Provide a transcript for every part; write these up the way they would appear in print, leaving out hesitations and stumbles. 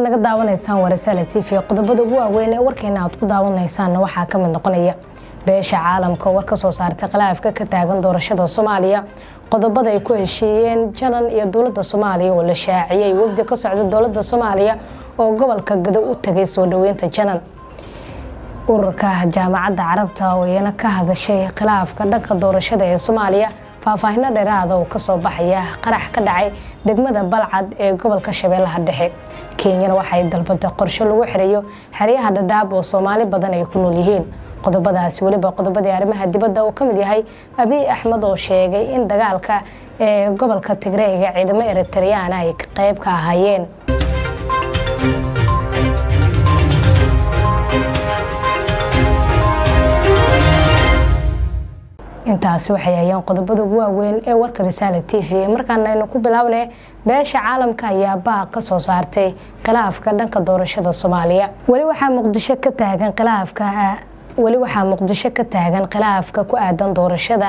Naga daawanaysaan waa Risaala TV. Qodobada ugu waaweyn ee warkeena aad ku daawanaysaanna waxaa ka mid noqonaya beesha caalamka oo war ka soo saartay khilaafka ka taagan doorashada Soomaaliya, qodobada ay ku heshiiyeen Janan iyo dowladda Soomaaliya oo la shaaciyey, wafdi ka socda dowladda Soomaaliya oo gobolka Gado u tagay soo dhaweynta Janan, ururka Jaamacadda Carabta oo iyana ka hadashay khilaafka dhanka doorashada ee Soomaaliya, faahfaahino dheeraada oo kasoo baxaya qarax ka dhacay degmada Balcad ee gobolka Shabeellaha Dhexe. Kenyana waxay dalbatay qorshe lagu xirayo xeryaha Dhadhaab oo Soomaali badan ay ku nool yihiin. Qodobadaasi, weliba qodobadii arrimaha dibadda uu ka mid yahay Abiy Axmed oo sheegay in dagaalka ee gobolka Tigreega ciidamo Eritriyaana ay qeyb ka ahaayeen. Intaasi waxay ayaan qodobada ugu waaweyn ee warka Risaala TV. Markaana aynu ku bilaabnay, beesha caalamka ayaa baaq ka soo saartay khilaafka dhanka doorashada Soomaaliya. Weli waxaa Muqdisho ka taagan khilaafka ku aadan doorashada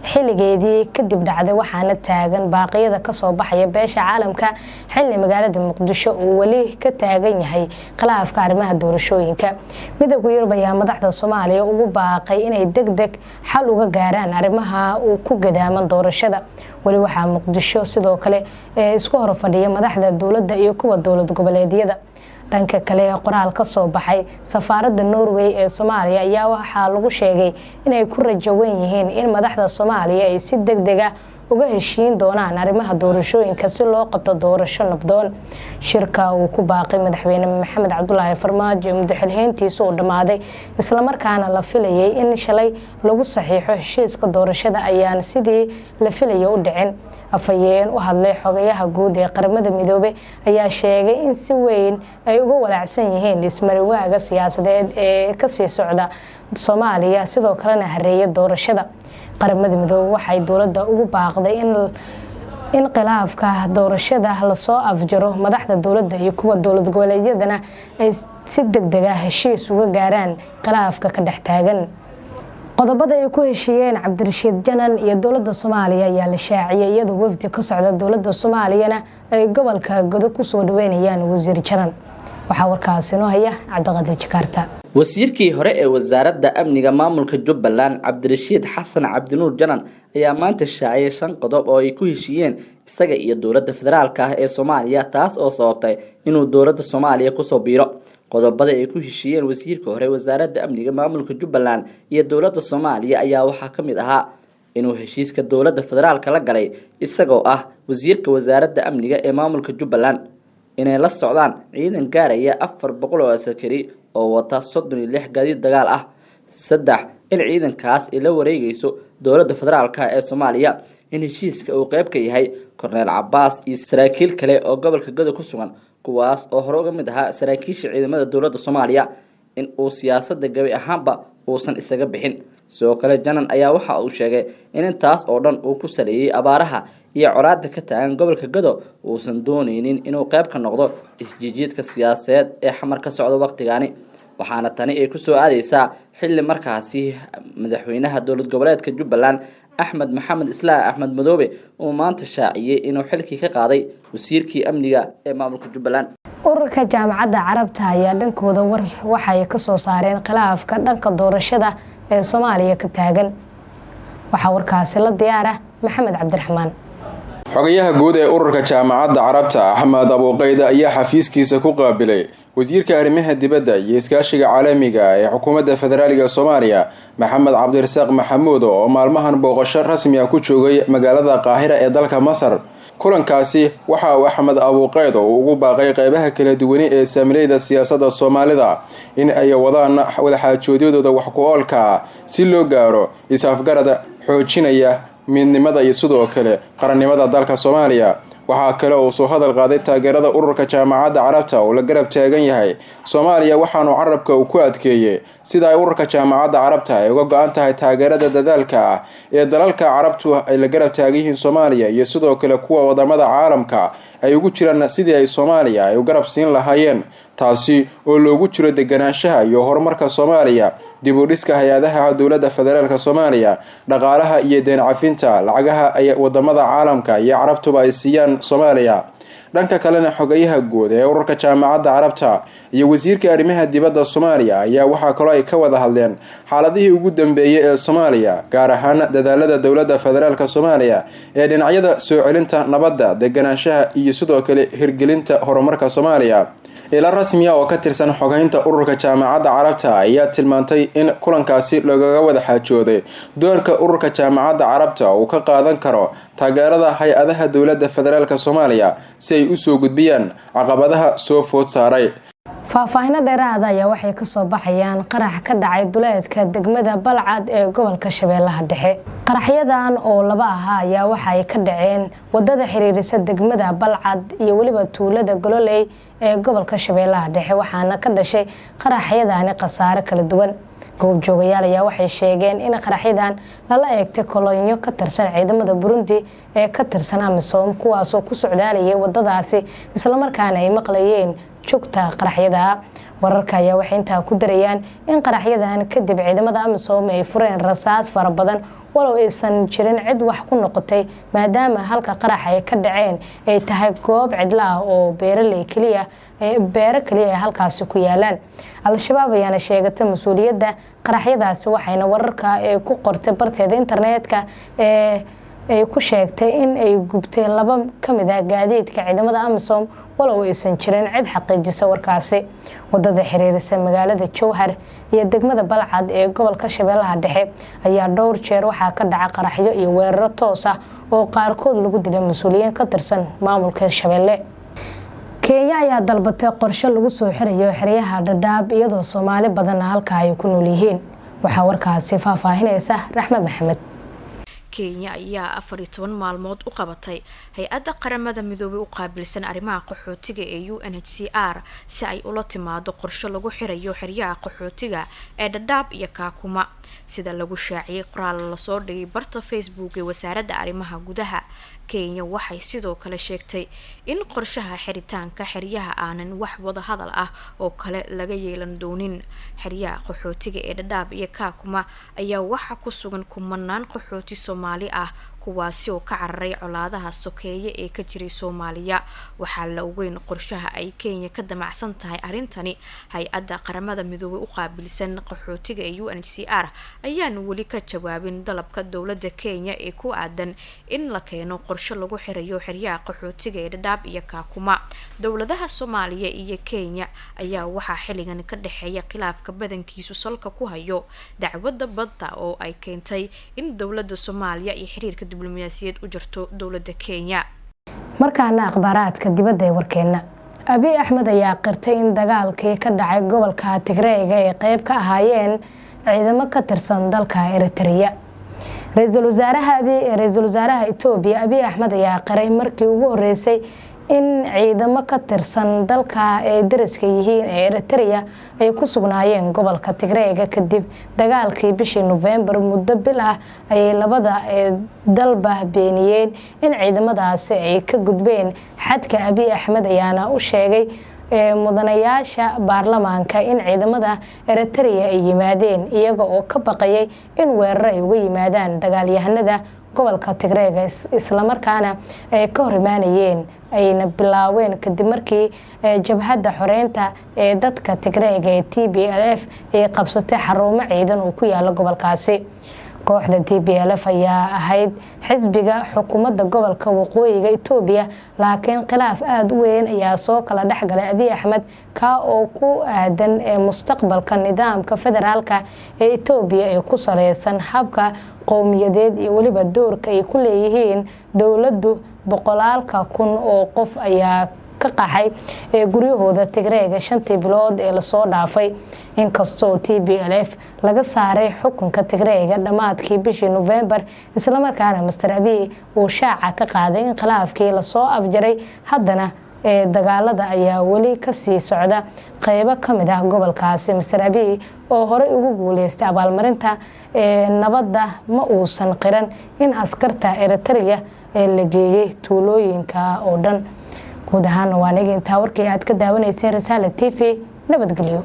xilligeedii kadib dhacday, waxaana taagan baaqyada kasoo baxaya beesha caalamka xilli magaalada Muqdisho uu weli ka taagan yahay khilaafka arrimaha doorashooyinka. Midowga Yurub ayaa madaxda Soomaaliya ugu baaqay inay deg deg xal uga gaaraan arrimaha uu ku gadaaman doorashada. Weli waxaa Muqdisho sidoo kale ee isku hor fadhiya madaxda dowladda iyo kuwa dowlad goboleedyada. Dhanka kale, qoraal ka soo baxay safaaradda Norway ee Soomaaliya ayaa waxaa lagu sheegay inay ku rajawan yihiin in madaxda Soomaaliya ay si deg deg ah uga heshiin doonaan arrimaha doorashooyinka si loo qabto doorasho nabdoon. Shirka uu ku baaqay madaxweyne Maxamed Cabdulaahi Farmaajo ee muddo-xilheyntiisa uu dhammaaday, islamarkaana la filayay in shalay lagu saxiixo heshiiska doorashada, ayaan sidii la filaya u dhicin. Afhayeen u hadlay xogayaha guud ee Qaramada Midoobey ayaa sheegay in si weyn ay uga walaacsan yihiin ismariwaaga siyaasadeed ee kasii socda Soomaaliya, sidoo kalena hareeya doorashada. Qaramada Midoobey waxay dowladda ugu baaqday in khilaafka doorashada lasoo afjaro, madaxda dowladda iyo kuwa dowlad goboleedyadana ay si deg deg ah heshiis uga gaaraan khilaafka ka dhex taagan. Qodobada ay ku heshiiyeen Cabdirashiid Janan iyo dowladda Soomaaliya ayaa la shaaciyay, iyadoo wafdi ka socda dowladda Soomaaliyana ay gobolka Godo kusoo dhaweynayaan wasiir Janan. Waxaa warkaasi noo haya Cabdiqaadir Jakaarta. Wasiirkii hore ee wasaaradda amniga maamulka Jubbaland, Cabdirashiid Xasan Cabdinuur Janan, ayaa maanta shaaciyay 5 qodob oo ay ku heshiiyeen isaga iyo dowladda federaalka ah ee Soomaaliya, taas oo sababtay inuu dowladda Soomaaliya kusoo biiro. Qodobada ay ku heshiiyeen wasiirka hore wasaaradda amniga maamulka Jubbaland iyo dowladda Soomaaliya ayaa waxaa ka mid ahaa inuu heshiiska dowladda federaalka la galay isagoo ah wasiirka wasaaradda amniga ee maamulka Jubbaland inay la socdaan ciidan gaaraya 400 oo askari oo wata 36 gaadiid dagaal ah. 3, in ciidankaas ay la wareegayso dowladda federaalka ee Soomaaliya. In heshiiska uu qayb ka yahay Korneel Cabaas iyo saraakiil kale oo gobolka Gado ku sugan, kuwaas oo hore uga mid ahaa saraakiisha ciidamada dowladda Soomaaliya. In uu siyaasadda gabi ahaanba uusan isaga bixin. Sidoo kale, Janan ayaa waxa uu sheegay in intaas oo dhan uu ku saleeyey abaaraha iyo colaadda ka taagan gobolka Gado, uusan dooneynin inuu qayb ka noqdo isjijiidka siyaasadeed ee Xamar ka socda waqtigaani. Waxaana tani ay kusoo aadeysaa xilli markaasi madaxweynaha dowlad goboleedka Jubbaland, Axmed Maxamed Islaam Axmed Madoobe, uu maanta shaaciyey inuu xilkii ka qaaday wasiirkii amniga ee maamulka Jubbaland. Ururka Jaamacadda Carabta ayaa dhankooda war waxay kasoo saareen khilaafka dhanka doorashada ee Soomaaliya ka taagan. Waxaa warkaasi la diyaara Maxamed Cabdiraxmaan. Xogayaha guud ee ururka Jaamacadda Carabta, Axmed Abuuqeyda, ayaa xafiiskiisa ku qaabilay wasiirka arrimaha dibadda iyo iskaashiga caalamiga ee xukuumadda federaaliga Soomaaliya, Maxamed Cabdirasaaq Maxamuud, oo maalmahan booqasho rasmi ah ku joogay magaalada Qaahira ee dalka Masar. Kulankaasi waxa uu Axmed Abuuqeyd oo ugu baaqay qeybaha kala duwani ee saamileyda siyaasadda Soomaalida in ay wadaan wadaxaajoodyadooda wax ku oolka ah si loo gaaro is-afgarad xoojinaya midnimada iyo sidoo kale qarannimada dalka Soomaaliya. Waxaa kale uu soo hadal qaaday taageerada ururka Jaamacadda Carabta oo la garab taagan yahay Soomaaliya, waxaanu carabka uu ku adkeeyey sida ay ururka Jaamacadda Carabta ay uga go-an tahay taageerada dadaalka ah ee dalalka Carabtu ay la garab taagan yihiin Soomaaliya iyo sidoo kale kuwa wadamada caalamka ay ugu jiraan sidii ay Soomaaliya ay u garab siin lahaayeen, taasi oo loogu jiro deganaanshaha iyo horumarka Soomaaliya, dib u dhiska hay-adaha dowladda federaalka Soomaaliya, dhaqaalaha iyo deen cafinta lacagaha ay wadamada caalamka iyo Carabtuba ay siiyaan Soomaaliya. Dhanka kalena, xogayaha guud ee ururka Jaamacadda Carabta iyo wasiirka arrimaha dibadda Soomaaliya ayaa waxaa kaloo ay ka wada hadleen xaaladihii ugu dambeeyay ee Soomaaliya, gaar ahaan dadaalada dowladda federaalka Soomaaliya ee dhinacyada soo celinta nabadda, deganaanshaha iyo sidoo kale hirgelinta horumarka Soomaaliya. Ila rasmiya oo ka tirsan xogeynta ururka Jaamacadda Carabta ayaa tilmaantay in kulankaasi loogaga wada xaajooday doorka ururka Jaamacadda Carabta uu ka qaadan karo taageerada hay-adaha dowladda federaalka Soomaaliya si ay usoo gudbiyaan caqabadaha soo food saaray. Faahfaahino dheeraada ayaa waxay kasoo baxayaan qarax ka dhacay duleedka degmada Balcad ee gobolka Shabeellaha Dhexe. Qaraxyadan oo laba ahaa ayaa waxaay ka dhaceen wadada xiriirisa degmada Balcad iyo weliba tuulada Gololey ee gobolka Shabeellaha Dhexe, waxaana ka dhashay qaraxyadani khasaare kala duwan. Goobjoogayaal ayaa waxay sheegeen in qaraxyadan lala eegtay kolonyo ka tirsan ciidamada Burundi ee ka tirsan AMISOM, kuwaasoo ku socdaalayay wadadaasi, islamarkaana ay maqlayeen jugta qaraxyada. Wararka ayaa waxay intaa ku darayaan in qaraxyadan kadib ciidamada AMISOM ay fureen rasaas fara badan, walow aysan jirin cid wax ku noqotay, maadaama halka qarax ay ka dhaceen ay tahay goob cidla ah oo beeraley keliya, beero kaliya ay halkaasi ku yaalaan. Al-Shabaab ayaana sheegatay mas-uuliyadda qaraxyadaasi, waxayna wararka ee ku qortay barteeda internetka ee ay ku sheegtay in ay gubtay laba ka mid ah gaadiidka ciidamada AMISOM, walow aysan jirin cid xaqiijisa warkaasi. Wadada xiriirisa magaalada Jowhar iyo degmada Balcad ee gobolka Shabeellaha Dhexe ayaa dhowr jeer waxaa ka dhaca qaraxyo iyo weeraro toos ah oo qaarkood lagu dilay mas-uuliyiin ka tirsan maamulka Shabeelle. Kenya ayaa dalbatay qorshe lagu soo xirayo xeryaha Dhadhaab, iyadoo Soomaali badanna halka ay ku nool yihiin. Waxaa warkaasi faahfaahinaysa Raxmed Maxamed. Kenya ayaa 14 maalmood u qabatay hay-adda Qaramada Midoobay u qaabilsan arrimaha qaxootiga ee UNHCR si ay ula timaado qorshe lagu xirayo xeryaha qaxootiga ee Dhadhaab iyo Kaakuma, sida lagu shaaciyay qoraal lasoo dhigay barta Facebook ee wasaaradda arrimaha gudaha Kenya. Waxay sidoo kale sheegtay in qorshaha xiritaanka xeryaha aanan wax wada hadal ah oo kale laga yeelan doonin. Xeryaha qaxootiga ee Dhadhaab iyo Kaakuma ayaa waxaa ku sugan kumanaan qaxooti Soomaali ah, kuwaasi oo ka cararay colaadaha sokeeye ee ka jiray Soomaaliya. Waxaa la ogeyn qorshaha ay Kenya ka damacsan tahay arrintani. Hay-adda Qaramada Midoobay u qaabilsan qaxootiga ee UNHCR ayaan weli ka jawaabin dalabka dowladda Kenya ee ku aadan in la keeno qorshe lagu xirayo xeryaha qaxootiga ee Dhadhaab iyo Kaakuma. Dowladaha Soomaaliya iyo Kenya ayaa waxaa xilligan ka dhexeeya khilaafka badankiisu salka ku hayo dacwadda badda oo ay keentay in dowladda Soomaaliya iyo xiriirka diblomaasiyaed u jirto dowladda Kenya. Markaana akhbaaraadka dibadda ee warkeenna. Abiy Axmed ayaa qirtay in dagaalkii ka dhacay gobolka Tigreega ay qeyb ka ahaayeen ciidamo ka tirsan dalka Eritrea. Ra-iisul wasaaraha Itoobiya Abiy Axmed ayaa qiray markii ugu horeysay in ciidamo ka tirsan dalka ay dariska yihiin ee Eritrea ay ku sugnaayeen gobolka Tigreega kadib dagaalkii bishii Nofembar. Muddo bil ah ayay labada dalba beeniyeen in ciidamadaasi ay ka gudbeen xadka. Abiy Axmed ayaana u sheegay mudanayaasha baarlamaanka in ciidamada Eritrea ay yimaadeen iyaga oo ka baqayay in weeraro ay uga yimaadaan dagaalyahanada gobolka Tigreega, islamarkaana ay ka hor imaanayeen ayna bilaaween kadib markii jabhadda xoreynta ee dadka Tigreega ee TPLF ay qabsatay xarumo ciidan oo ku yaala gobolkaasi. Kooxda TPLF ayaa ahayd xisbiga xukuumadda gobolka waqooyiga Itoobiya, laakiin khilaaf aada u weyn ayaa soo kala dhexgalay Abiy Axmed, kaa oo ku aadan mustaqbalka nidaamka federaalka ee Itoobiya ee ku saleysan habka qowmiyadeed iyo weliba doorka ay ku leeyihiin dowladdu. Boqolaalka kun oo qof ayaa ka qaxay ee guryahooda Tigreega 5-tii bilood ee lasoo dhaafay. Inkastoo TPLF laga saaray xukunka Tigreega dhammaadkii bishii Nofembar, islamarkaana Master Abiy uu shaaca ka qaaday in khilaafkii lasoo afjaray, haddana ee dagaalada ayaa weli kasii socda qeybo kamid ah gobolkaasi. Master Abiy oo horey ugu guuleystay abaalmarinta ee nabadda ma uusan qiran in askarta Eritrea ee la geeyey tuulooyinka oo dhan. Guud ahaana waa aniga intaa warkii aad ka daawanayseen Risaala TV. Nabadgelyo.